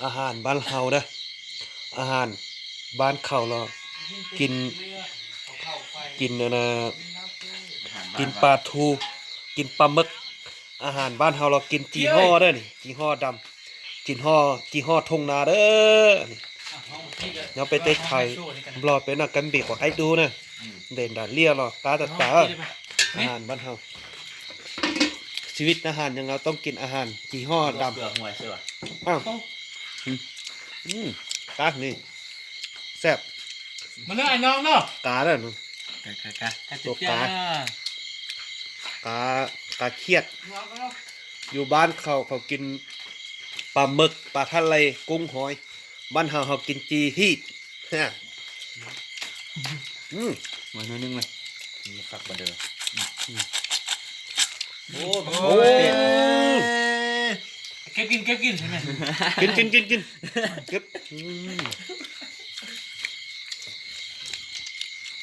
ອາຫານບ້ານເຮົາເດີ້ ອາຫານບ້ານເຂົາເນາະ ກິນ ກິນອັນນ່າ ກິນປາທູ ກິນປາໝຶກ ອາຫານບ້ານເຮົາເນາະ ກິນຈີ່ຫໍ້ເດີ້ນີ້ ຈີ່ຫໍ້ດຳ ຈີ່ຫໍ້ ຈີ່ຫໍ້ທົ່ງນາເດີ້ນີ້ ເຮົາໄປແຕ່ໄທ ບໍ່ເປັນນຳກັນເບກວ່າໄອ້ດູນະ ເດັ່ນດາເລຍເນາະ ຕາຕາ ອາຫານບ້ານເຮົາ ຊີວິດອາຫານຫຍັງເຮົາຕ້ອງກິນອາຫານຈີ່ຫໍ້ດຳ ເກືອຫວຍເຊີຫວະ ອ້າວ ອືມ ອືມ ການີ້ແຊບ ມາເດີ້ໄອ້ນ້ອງເນາະ ກາເດີ້ ກາ ກາ ກາ ໂຕກາ ກາ ກາຂຽດ ຢູ່ບ້ານເຂົາ ເຂົາກິນປາໝຶກ ປາທະເລ ກຸ້ງຫອຍ ບ້ານເຮົາ ເຮົາກິນຈີ່ຮີດ ຮະ ອືມ ມາໜ້ອຍໜຶ່ງເລີຍ ມັນຄັກບໍ່ເດີ້ ອືມ ໂອ້ ໂອ້ຍ ເກັບກິນ ເກັບກິນ ໃຊ່ໄໝ ກິນ ກິນ ກິນ ກິນ ເກັບ ອືມ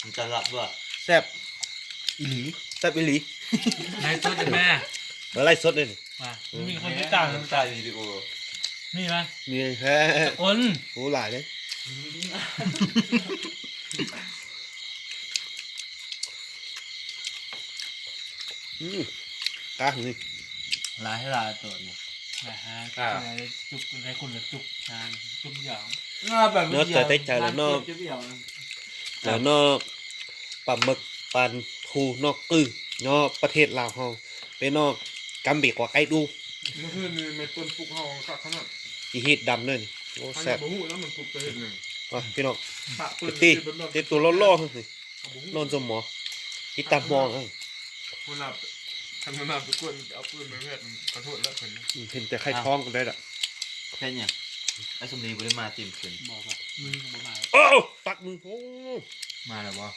ມັນຈະລັບບໍ່ ແຊບອີ່ຫຼີ ແຊບອີ່ຫຼີ ໄລສົດເດ້ແມ່ ເອີ ໄລສົດເດ້ນີ້ ວ່າ ມີຄົນຕິດຕາມ ຖ່າຍວິດີໂອ ມີໄໝ ມີແທ້ ຈັກຄົນ ໂອ້ ຫຼາຍເດ້ ອືມ ການີ້ ຫຼາຍ ຫຼາຍໂຕນີ້ ຫຼາຍ ອ່າ ຈຸກ ໄດ້ຄົນລະຈຸກ ອ່າ ຈຸກຢ່າງ ເນາະ ແຕ່ໃຈລະເນາະ ແລ້ວເນາະ ປາໝຶກ ປາທູ ເນາະ ຄືເນາະ ປະເທດລາວເຮົາ ເປັນເນາະ ກຳເບກວ່າໄອ້ດູ ມື້ຄືນນີ້ແມ່ຕົ້ນປຸກເຮົາຄັກຂະໜາດ ຈີ່ຮີດດຳເລີຍນີ້ ໂອ້ ແຊບ ບໍ່ຮູ້ນະມັນປຸກຈະເຮັດຫຍັງ ວ່າ ພີ່ນ້ອງ ປະເປີດ ຕິ ຕິໂຕຫຼໍ່ໆ ນີ້ ນອນສົມໝໍ ຕິດຕາມມອງ ເອີ ຫົວໜ້າ ຄັນຫົວໜ້າໄປກວນ ເອົາປືນໄປແພດ ຂໍໂທດແລ້ວເພິ່ນ ອືມ ເຫັນແຕ່ໄຂ່ທອງກໍໄດ້ລະ ເຮັດຫຍັງ? ໄອ້ສົມລີບໍ່ໄດ້ມາຕີມຄືນ ບໍ່ ບໍ່ ມື້ນີ້ກໍບໍ່ມາ ໂອ້ ຕັກມື ໂອ້ ມາແລ້ວບໍ່?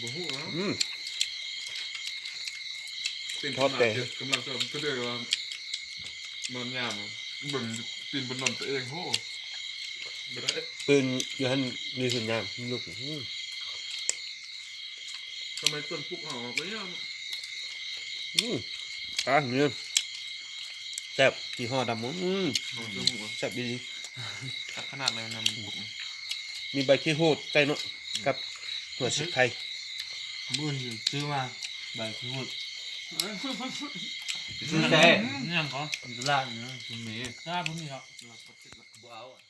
ບໍ່ຮູ້ເນາະ ອືມ ເປັນ ຊອບແຕ່ ກຳລັງຈະເດີວ່າ ນອນຍາມ ເບິ່ງຕີນເພິ່ນນອນຕົວເອງ ໂຫ ບໍ່ໄດ້ ປືນຢູ່ຫັ້ນ ຢູ່ສວນຍາງ ລູກ ອືມ ທຳໄມຕົ້ນປຸກເຮົາກໍຍາມ ອືມ ອ່ະ ນີ້ ແຊບ ຈີ່ຫໍ່ດຳ ອືມ ແຊບອີ່ຫຼີ ຄັກຂະໜາດເລີຍນຳ ມີໃບຂີ້ຫູດໃສ່ເນາະ ກັບຫົວສີໄຄ ມື້ອື່ນຊື້ມາໃບຂີ້ຫູດ ຊື້ໃສ? ອີ່ຫຍັງກໍ? ຢູ່ຕະຫຼາດນີ້ ບໍ່ມີ ຕະຫຼາດບໍ່ມີດອກ ບໍ່ເອົາ.